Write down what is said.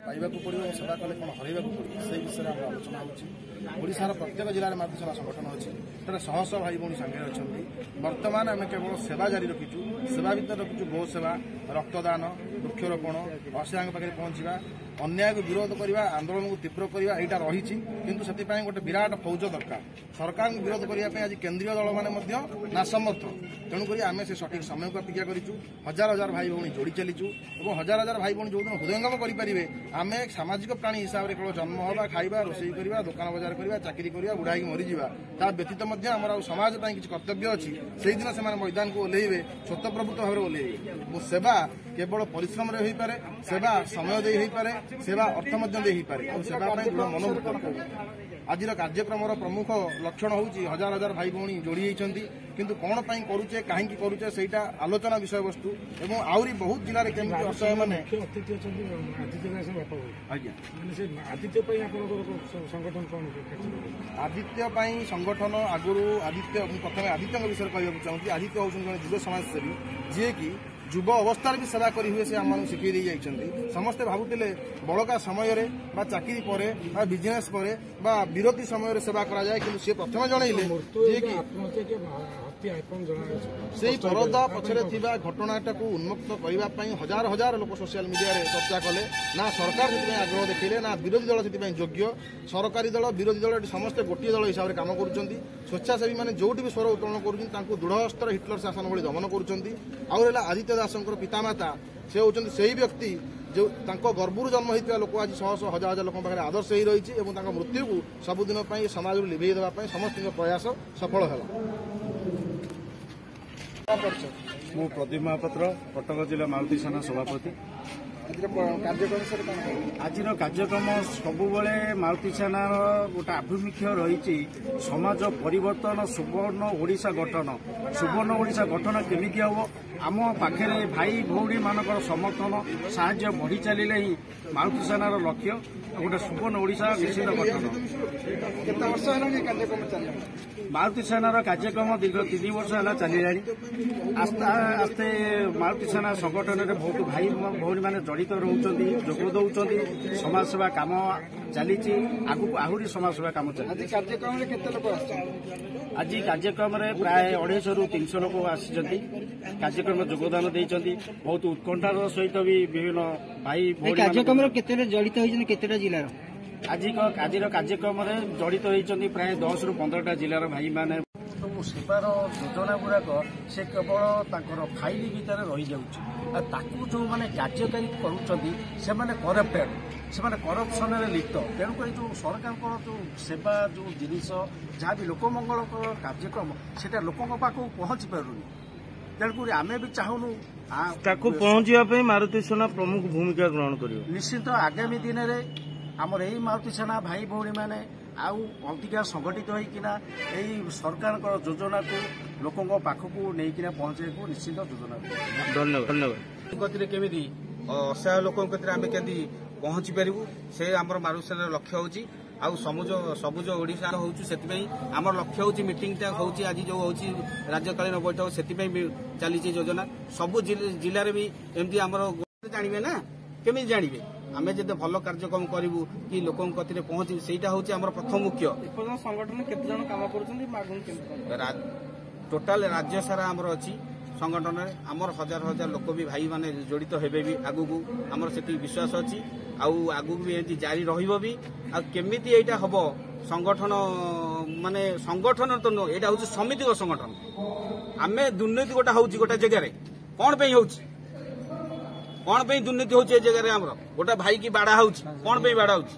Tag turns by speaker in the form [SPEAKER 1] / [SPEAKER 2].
[SPEAKER 1] ପାଇବାକୁ ପଡ଼ିବ ଏବଂ ସେବା କଲେ କ'ଣ ହରାଇବାକୁ ପଡ଼ିବ, ସେଇ ବିଷୟରେ ଆମର ଆଲୋଚନା ହେଉଛି। ଓଡ଼ିଶାର ପ୍ରତ୍ୟେକ ଜିଲ୍ଲାରେ ମାରୁତି ସେନା ସଂଗଠନ ଅଛି, ସେଠାରେ ଶହ ଶହ ଭାଇ ଭଉଣୀ ସାଙ୍ଗରେ ଅଛନ୍ତି। ବର୍ତ୍ତମାନ ଆମେ କେବଳ ସେବା ଜାରି ରଖିଛୁ। ସେବା ଭିତରେ ରଖିଛୁ ଗୋ ସେବା, ରକ୍ତଦାନ, ବୃକ୍ଷରୋପଣ, ଅସହାୟଙ୍କ ପାଖରେ ପହଞ୍ଚିବା, ଅନ୍ୟାୟକୁ ବିରୋଧ କରିବା, ଆନ୍ଦୋଳନକୁ ତୀବ୍ର କରିବା, ଏଇଟା ରହିଛି। କିନ୍ତୁ ସେଥିପାଇଁ ଗୋଟେ ବିରାଟ ଫୌଜ ଦରକାର। ସରକାରଙ୍କୁ ବିରୋଧ କରିବା ପାଇଁ ଆଜି କେନ୍ଦ୍ରୀୟ ଦଳମାନେ ମଧ୍ୟ ନାସମର୍ଥ। ତେଣୁକରି ଆମେ ସେ ସଠିକ ସମୟକୁ ଅପେକ୍ଷା କରିଛୁ। ହଜାର ହଜାର ଭାଇ ଭଉଣୀ ଯୋଡ଼ି ଚାଲିଛୁ ଏବଂ ହଜାର ହଜାର ଭାଇ ଭଉଣୀ ଯେଉଁଦିନ ହୃଦୟଙ୍ଗମ କରିପାରିବେ, ଆମେ ସାମାଜିକ ପ୍ରାଣୀ ହିସାବରେ କେବଳ ଜନ୍ମ ହେବା, ଖାଇବା, ରୋଷେଇ କରିବା, ଦୋକାନ ବଜାର କରିବା, ଚାକିରି କରିବା, ବୁଢ଼ା ହେଇକି ମରିଯିବା, ତା ବ୍ୟତୀତ ମଧ୍ୟ ଆମର ଆଉ ସମାଜ ପାଇଁ କିଛି କର୍ତ୍ତବ୍ୟ ଅଛି। ସେଇଦିନ ସେମାନେ ମଇଦାନକୁ ଓହ୍ଲେଇବେ, ସ୍ୱତଃପ୍ରବୃତ୍ତ ଭାବରେ ଓହ୍ଲେଇବେ। ମୋ ସେବା କେବଳ ପରିଶ୍ରମରେ ହୋଇପାରେ, ସେବା ସମୟ ଦେଇ ହୋଇପାରେ, ସେବା ଅର୍ଥ ମଧ୍ୟ ଦେଇ ହୋଇପାରେ, ଆଉ ସେବା ପାଇଁ ଦୃଢ଼ ମନୋବୃତ୍ତି ଦରକାର। ଆଜିର କାର୍ଯ୍ୟକ୍ରମର ପ୍ରମୁଖ ଲକ୍ଷଣ ହେଉଛି ହଜାର ହଜାର ଭାଇ ଭଉଣୀ ଯୋଡ଼ି ହୋଇଛନ୍ତି, କିନ୍ତୁ କ'ଣ ପାଇଁ କରୁଛେ, କାହିଁକି କରୁଛେ, ସେଇଟା ଆଲୋଚନା ବିଷୟବସ୍ତୁ। ଏବଂ ଆହୁରି ବହୁତ ଜିଲ୍ଲାରେ କେମିତି ଅସହାୟମାନେ
[SPEAKER 2] ଅତିଥି ଅଛନ୍ତି, ଆଦିତ୍ୟ ଦାସ ବାପା।
[SPEAKER 1] ଆଜ୍ଞା,
[SPEAKER 2] ମାନେ ସେ ଆଦିତ୍ୟ ପାଇଁ ଆପଣଙ୍କର ସଂଗଠନ କ'ଣ?
[SPEAKER 1] ଆଦିତ୍ୟ ପାଇଁ ସଂଗଠନ ଆଗରୁ ଆଦିତ୍ୟ, ମୁଁ ପ୍ରଥମେ ଆଦିତ୍ୟଙ୍କ ବିଷୟରେ କହିବାକୁ ଚାହୁଁଛି। ଆଦିତ୍ୟ ହେଉଛନ୍ତି ଜଣେ ଯୁବ ସମାଜସେବୀ, ଯିଏକି ଯୁବ ଅବସ୍ଥାରେ ବି ସେବା କରି ହୁଏ ସେ ଆମମାନଙ୍କୁ ଶିଖେଇ ଦେଇ ଯାଇଛନ୍ତି। ସମସ୍ତେ ଭାବୁଥିଲେ ବଳକା ସମୟରେ ବା ଚାକିରି ପରେ ବା ବିଜନେସ୍ ପରେ ବା ବିରତି ସମୟରେ ସେବା କରାଯାଏ, କିନ୍ତୁ ସେ ପ୍ରଥମେ ଜଣେଇଲେ ଯିଏକି ସେଇ ପରଦା ପଛରେ ଥିବା ଘଟଣାଟାକୁ ଉନ୍ମୁକ୍ତ କରିବା ପାଇଁ ହଜାର ହଜାର ଲୋକ ସୋସିଆଲ ମିଡିଆରେ ଚର୍ଚ୍ଚା କଲେ। ନା ସରକାର ସେଥିପାଇଁ ଆଗ୍ରହ ଦେଖେଇଲେ, ନା ବିରୋଧୀ ଦଳ ସେଥିପାଇଁ ଯୋଗ୍ୟ। ସରକାରୀ ଦଳ, ବିରୋଧୀ ଦଳ, ଏଠି ସମସ୍ତେ ଗୋଟିଏ ଦଳ ହିସାବରେ କାମ କରୁଛନ୍ତି। ସ୍ୱେଚ୍ଛାସେବୀମାନେ ଯୋଉଠି ବି ସ୍ୱର ଉତ୍ତୋଳନ କରୁଛନ୍ତି, ତାଙ୍କୁ ଦୃଢ଼ ହସ୍ତରେ ହିଟଲର ଶାସନ ଭଳି ଦମନ କରୁଛନ୍ତି। ଆଉ ହେଲା ଆଦିତ୍ୟ ଦାସଙ୍କର ପିତାମାତା, ସେ ହେଉଛନ୍ତି ସେଇ ବ୍ୟକ୍ତି ଯେଉଁ ତାଙ୍କ ଗର୍ଭରୁ ଜନ୍ମ ହୋଇଥିବା ଲୋକ ଆଜି ଶହ ଶହ ହଜାର ହଜାର ଲୋକଙ୍କ ପାଖରେ ଆଦର୍ଶ ହେଇ ରହିଛି, ଏବଂ ତାଙ୍କ ମୃତ୍ୟୁକୁ ସବୁଦିନ ପାଇଁ ସମାଜରୁ ଲିଭେଇ ଦେବା ପାଇଁ ସମସ୍ତଙ୍କ ପ୍ରୟାସ ସଫଳ ହେଲା।
[SPEAKER 3] ମୁଁ ପ୍ରଦୀପ ମହାପାତ୍ର, କଟକ ଜିଲ୍ଲା ମାରୁତି ସେନା ସଭାପତି। ଆଜିର କାର୍ଯ୍ୟକ୍ରମ, ସବୁବେଳେ ମାରୁତି ସେନାର ଗୋଟେ ଆଭିମୁଖ୍ୟ ରହିଛି ସମାଜ ପରିବର୍ତ୍ତନ, ସୁବର୍ଣ୍ଣ ଓଡ଼ିଶା ଗଠନ। ସୁବର୍ଣ୍ଣ ଓଡ଼ିଶା ଗଠନ କେମିତି ହେବ? ଆମ ପାଖରେ ଭାଇ ଭଉଣୀମାନଙ୍କର ସମର୍ଥନ ସାହାଯ୍ୟ ବଢ଼ି ଚାଲିଲେ ହିଁ ମାରୁତି ସେନାର ଲକ୍ଷ୍ୟ ଗୋଟେ ସୁବର୍ଣ୍ଣ ଓଡ଼ିଶା ନିଶ୍ଚିତ ଗଠନ।
[SPEAKER 2] କେତେ ବର୍ଷ ହେଲାଣି କାର୍ଯ୍ୟକ୍ରମ ଚାଲିଲାଣି?
[SPEAKER 3] ମାରୁତି ସେନାର କାର୍ଯ୍ୟକ୍ରମ ଦୀର୍ଘ 3 ବର୍ଷ ହେଲା ଚାଲିଲାଣି। ଆସ୍ତେ ଆସ୍ତେ ମାରୁତି ସେନା ସଂଗଠନରେ ବହୁତ ଭାଇ ଭଉଣୀମାନେ ଜଡ଼ିତ ରହୁଛନ୍ତି, ଯୋଗ ଦେଉଛନ୍ତି, ସମାଜସେବା କାମ ଚାଲିଛି। ଆଗକୁ ଆହୁରି ସମାଜସେବା କାମ ଚାଲିଛି।
[SPEAKER 2] ଆଜି କାର୍ଯ୍ୟକ୍ରମରେ କେତେ ଲୋକ ଆସିଛନ୍ତି?
[SPEAKER 3] ଆଜି କାର୍ଯ୍ୟକ୍ରମରେ ପ୍ରାୟ 250ରୁ 300 ଲୋକ ଆସିଛନ୍ତି, କାର୍ଯ୍ୟକ୍ରମ ଯୋଗଦାନ ଦେଇଛନ୍ତି। ବହୁତ ଉତ୍କଣ୍ଠାର ସହିତ ବି ବିଭିନ୍ନ ଭାଇ ଭଉଣୀ
[SPEAKER 4] କାର୍ଯ୍ୟକ୍ରମରେ କେତେଟା ଜଡ଼ିତ ହୋଇଛନ୍ତି, କେତେଟା ଜିଲ୍ଲାର?
[SPEAKER 3] ଆଜିର କାର୍ଯ୍ୟକ୍ରମରେ ଜଡ଼ିତ ହୋଇଛନ୍ତି ପ୍ରାୟ 10ରୁ 15ଟା ଜିଲ୍ଲାର ଭାଇମାନେ। ସବୁ ସେବାର ଯୋଜନା ଗୁଡ଼ାକ ସେ କେବଳ ତାଙ୍କର ଫାଇଲ ଭିତରେ ରହିଯାଉଛି, ଆଉ ତାକୁ ଯେଉଁମାନେ କାର୍ଯ୍ୟକାରୀ କରୁଛନ୍ତି ସେମାନେ କରପ୍ଟେଡ୍, ସେମାନେ କରପ୍ସନରେ ଲିପ୍ତ। ତେଣୁକରି ଯେଉଁ ସରକାରଙ୍କର ଯେଉଁ ସେବା, ଯେଉଁ ଜିନିଷ ଯାହା ବି ଲୋକମଙ୍ଗଳକର କାର୍ଯ୍ୟକ୍ରମ, ସେଟା ଲୋକଙ୍କ ପାଖକୁ ପହଞ୍ଚି ପାରୁନି। ତେଣୁକରି ଆମେ ବି ଚାହୁଁନୁ
[SPEAKER 5] ତାକୁ ପହଞ୍ଚିବା ପାଇଁ ମାରୁତି ସେନା ପ୍ରମୁଖ ଭୂମିକା ଗ୍ରହଣ କରିବ।
[SPEAKER 3] ନିଶ୍ଚିତ ଆଗାମୀ ଦିନରେ ଆମର ଏଇ ମାରୁତି ସେନା ଭାଇ ଭଉଣୀମାନେ ଆଉ ଅଧିକା ସଂଗଠିତ ହୋଇକିନା ଏଇ ସରକାରଙ୍କର ଯୋଜନାକୁ ଲୋକଙ୍କ ପାଖକୁ ନେଇକିନା ପହଞ୍ଚାଇବାକୁ ନିଶ୍ଚିତ ଯୋଜନା।
[SPEAKER 5] ଧନ୍ୟବାଦ, ଧନ୍ୟବାଦ।
[SPEAKER 6] କତିରେ କେମିତି ଅସହାୟ ଲୋକଙ୍କ କତିରେ ଆମେ କେମିତି ପହଞ୍ଚି ପାରିବୁ, ସେ ଆମର ମାରୁତି ସେନାର ଲକ୍ଷ୍ୟ ହେଉଛି। ଆଉ ସବୁଜ ଓଡ଼ିଶା ହଉଛୁ, ସେଥିପାଇଁ ଆମର ଲକ୍ଷ୍ୟ ହେଉଛି। ମିଟିଂଟା ହେଉଛି ଆଜି ଯୋଉ ହେଉଛି ରାଜ୍ୟକାଳୀନ ବୈଠକ, ସେଥିପାଇଁ ବି ଚାଲିଛି ଯୋଜନା। ସବୁ ଜିଲ୍ଲାରେ ବି ଏମିତି ଆମର ଜାଣିବେ ନା, କେମିତି ଜାଣିବେ? ଆମେ ଯଦି ଭଲ କାର୍ଯ୍ୟକ୍ରମ କରିବୁ କି ଲୋକଙ୍କ କତିରେ ପହଞ୍ଚିବୁ, ସେଇଟା ହେଉଛି ଆମର ପ୍ରଥମ ମୁଖ୍ୟ।
[SPEAKER 4] ସଂଗଠନ କେତେ ଜଣ କାମ କରୁଛନ୍ତି?
[SPEAKER 6] ଟୋଟାଲ ରାଜ୍ୟ ସାରା ଆମର ଅଛି ସଂଗଠନରେ ଆମର ହଜାର ହଜାର ଲୋକ ବି ଭାଇମାନେ ଜଡ଼ିତ ହେବେ ବି ଆଗକୁ, ଆମର ସେତିକି ବିଶ୍ୱାସ ଅଛି। ଆଉ ଆଗକୁ ବି ଏମିତି ଜାରି ରହିବ ବି। ଆଉ କେମିତି ଏଇଟା ହବ ସଂଗଠନ, ମାନେ ସଂଗଠନ ତ ନୁହଁ, ଏଇଟା ହଉଛି ସମିତିକ ସଂଗଠନ। ଆମେ ଦୁର୍ନୀତି ଗୋଟେ ହଉଛି ଗୋଟେ ଜାଗାରେ, କଣ ପାଇଁ ହଉଛି? କଣ ପାଇଁ ଦୁର୍ନୀତି ହଉଛି ଏ ଜାଗାରେ? ଆମର ଗୋଟେ ଭାଇ କି ବାଡା ହଉଛି, କଣ ପାଇଁ ବାଡା ହଉଛି?